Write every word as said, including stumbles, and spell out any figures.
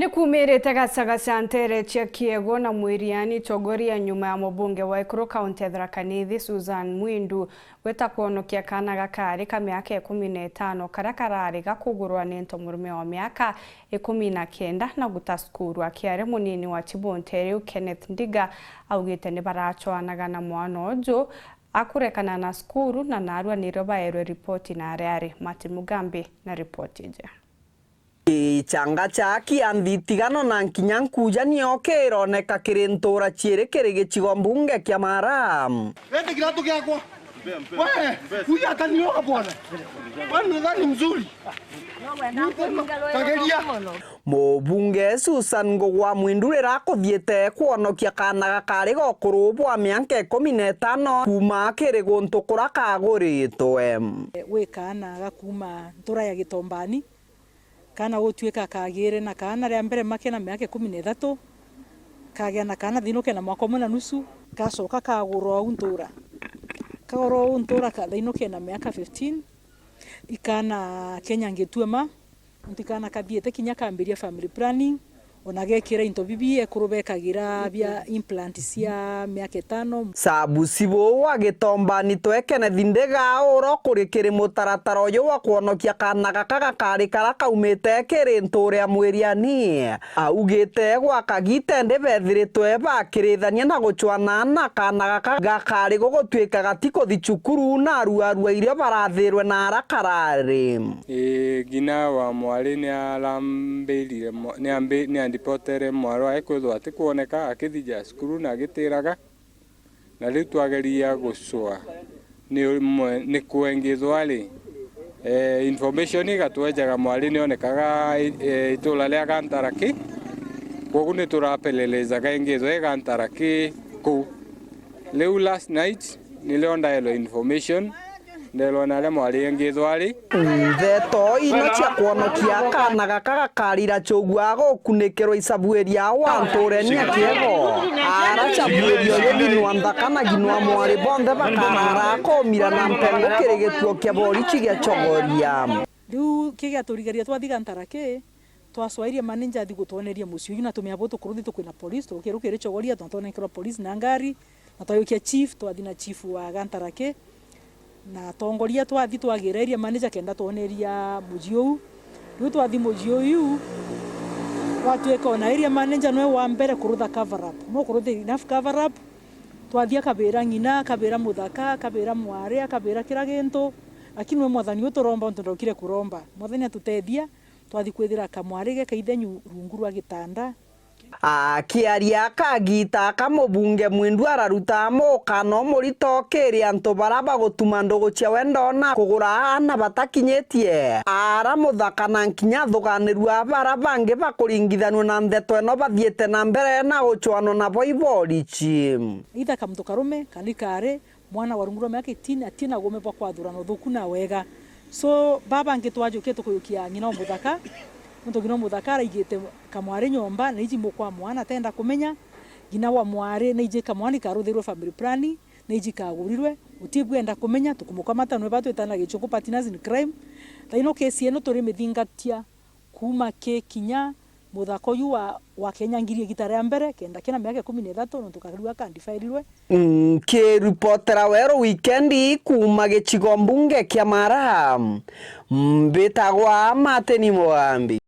Ni kuumirite gacagaca nteere cia Kiego na Mwiriani, Chogoria, nyuma ya mubunge wa Ekuru kaunti ya Tharaka Nithi, Susan Mwindu, gwita kwonokia kaana gakaari ka miaka ikumi na itano karia karari gakugurwa ni ntomurume wa miaka ikumi na kenda na guta cukuru akiari munini wa Chibunte riu Kenneth Ndiga. Augite ni baracwanaga na mwana uju akurekana na cukuru na narua nirio baerwe ripoti na ariari. Martin Mugambi na ripoti iji. Gichanga cha kia nthiti gano na nkinya nkuja nio kironeka kiri ntura ciiri kiri gicigo mbunge kia Mara. Wete kiratu giakwa. We, huyu atanioa bwana. Wewe unadhani mzuri? Kageria. Mubunge Susan Ngugwa Mwindu rira akuthiite kwonokia kaana gakari ga ukuru bwa miaka ikumi na itano kuuma kiri guntu kuria kaguritwe. Wi kaana ga kuuma ntura ya Gitombani, kaana gutuika kagire na kaana ria mbere make na miaka ikumi na ithatu, kagea na kaana thaino kena mwaka umwe na nusu, gacoka kagurwa uu ntura. Kagurwa uu ntura ka-, thaino kena miaka fifteen, ikaana Kenya ngitue ma, nontu ikaana kathiite kinya kambiria family planning, ona gekira into bibi ekuru bekagira bia implant cia miaka itano. Sabu Sibu wa Gitombani twe Kenneth Ndiga uro kuri kiri mutaratara uyu wa kwonokia kaana gaka gakari kara kaumite kiri nture ya Mwiriani. Augite gwa kagita indi bethiritwe bakirithania na gucwana na kaana gaka gakari gugutuika gatikuthi cukuru na aruarua irio barathirwe na ara karari. Ii, ngina wa mwari ni arambirire mwa-, ni ambi-, ni andipotere mwari wae kwithwa atikwoneka akithija cukuru na agitiraga. Na riu twageria gucwa ni mwe-, ni kwengithwa ri, eh, information igatwejaga mwari nionekaga, eh, itura ria Gantaraki. Kwogu ni turapelelezaga engithwa i Gantaraki kuu. Riu last night nirio ndaelwa information, ndeelwa naria mwari engithwa ri. Ndeto ino cia kwonokia kaana gaka gakarira chugua gukunikirwa isabuiria wa nturenia Kiego. Ara chabuiria ugithinwa nthaka na ginwa mwari bonthe bakarara kumira na mpengo kiri gituo kia borichi gia Chogoria. Riu kigiaturigaria twathi Gantaraki, twacwairie manager athi gutwoneria mucii uyu na tumia bo tukuruthi tukwina police, tukirukiri Chogoria, twatwonekerwa police na ngari, na twayukia chief, twathi na chief wa Gantaraki. Na atongoria twathi twagira area manager kenda twoneria muji uu. Riu twathi muji uyu, gwatuika ona area manager nwe wa mbere kurutha cover up. No kurutha enough cover up. Twathi akabira ng'ina, akabira muthaka, akabira mwari, akabira kira gintu. Lakini nwe Mwathani uturomba untu ndaukire kuromba. Mwathani atutethia, twathi kwithira kamwari ge kaithenyu rungu rwa gitanda. Akiaria kagita aka mubunge Mwindu araruta mukana umurito kiri antu bara bagutuma ndugu cia wendo na kugura aana batakinyitie. Ara muthaka na nkinya athuganirua bara bangi bakuringithanua na ndeto ino bathiite na mbere na gucwanwa nabo iborichi. Either kamuntu karume kana ikari, mwana wa rungu rwa miaka eighteen atina gume bwa kwathurana uthuku na wega. So, baba bangi twajukia tukuyukia ng'ina o muthaka, nontu ng'ina o muthaka araigite kamwari nyomba, na iji mukwa mwana atenda kumenya, ng'ina wa mwari, na iji kamwari karuthirwe family plan, na iji kagurirwe, uti bwenda kumenya, tukumukamata nwe batwitana gichungu partners in crime. Thaino kesi ino turi mithingatia. Kuuma ki kinya muthaka uyu wa, wa Kenya ngiri igita ria mbere, kenda kina miaka ikumi na ithatu, nontu karua kandifailirwe. Nkiripotera Weru Wikendi kuuma gicigo mbunge kia Mara, mbitagwa Martin Mugambi.